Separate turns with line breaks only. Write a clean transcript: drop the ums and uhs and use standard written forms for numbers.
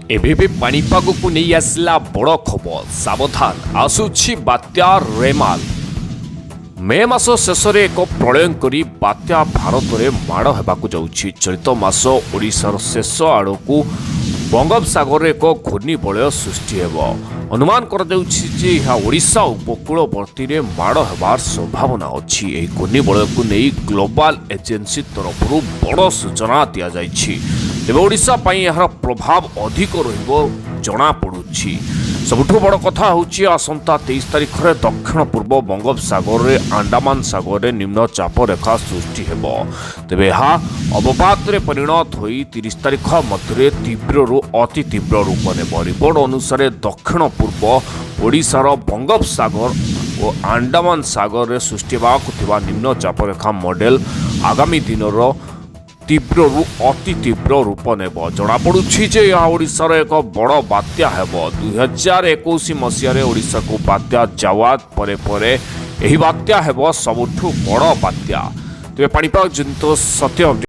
ଏବେ ବି ପାଣିପାଗକୁ ନେଇ ଆସିଲା ବଡ଼ ଖବର। ସାବଧାନ, ଆସୁଛି ବାତ୍ୟା ରେମାଲ। ମେ ମାସ ଶେଷରେ ଏକ ପ୍ରଳୟଙ୍କରୀ ବାତ୍ୟା ଭାରତରେ ମାଡ଼ ହେବାକୁ ଯାଉଛି। ଚଳିତ ମାସ ଓଡ଼ିଶାର ଶେଷ ଆଡ଼କୁ ବଙ୍ଗୋପସାଗରରେ ଏକ ଘୂର୍ଣ୍ଣିବଳୟ ସୃଷ୍ଟି ହେବ। ଅନୁମାନ କରାଯାଉଛି ଯେ ଏହା ଓଡ଼ିଶା ଉପକୂଳବର୍ତ୍ତୀରେ ମାଡ଼ ହେବାର ସମ୍ଭାବନା ଅଛି। ଏହି ଘୂର୍ଣ୍ଣିବଳୟକୁ ନେଇ ଗ୍ଲୋବାଲ ଏଜେନ୍ସି ତରଫରୁ ବଡ଼ ସୂଚନା ଦିଆଯାଇଛି। ତେବେ ଓଡ଼ିଶା ପାଇଁ ଏହାର ପ୍ରଭାବ ଅଧିକ ରହିବ ଜଣାପଡ଼ୁଛି। ସବୁଠୁ ବଡ଼ କଥା ହେଉଛି, ଆସନ୍ତା 23 ତାରିଖରେ ଦକ୍ଷିଣ ପୂର୍ବ ବଙ୍ଗୋପସାଗରରେ, ଆଣ୍ଡାମାନ ସାଗରରେ ନିମ୍ନ ଚାପ ରେଖା ସୃଷ୍ଟି ହେବ। ତେବେ ଏହା ଅବପାତରେ ପରିଣତ ହୋଇ 30 ତାରିଖ ମଧ୍ୟରେ ତୀବ୍ରରୁ ଅତି ତୀବ୍ର ରୂପ ନେବ। ରିପୋର୍ଟ ଅନୁସାରେ ଦକ୍ଷିଣ ପୂର୍ବ ଓଡ଼ିଶାର ବଙ୍ଗୋପସାଗର ଓ ଆଣ୍ଡାମାନ ସାଗରରେ ସୃଷ୍ଟି ହେବାକୁ ଥିବା ନିମ୍ନ ଚାପରେଖା ମଡେଲ ଆଗାମୀ ଦିନର ତୀବ୍ରରୁ ଅତି ତୀବ୍ର ରୂପ ନେବ। ଜଣାପଡ଼ୁଛି ଯେ ଏହା ଓଡ଼ିଶାର ଏକ ବଡ଼ ବାତ୍ୟା ହେବ। 2021 ମସିହାରେ ଓଡ଼ିଶାକୁ ବାତ୍ୟା ଜାୱାଦ ପରେ ପରେ ଏହି ବାତ୍ୟା ହେବ ସବୁଠୁ ବଡ଼ ବାତ୍ୟା। ତେବେ ପାଣିପାଗ ଜନିତ ସତ୍ୟ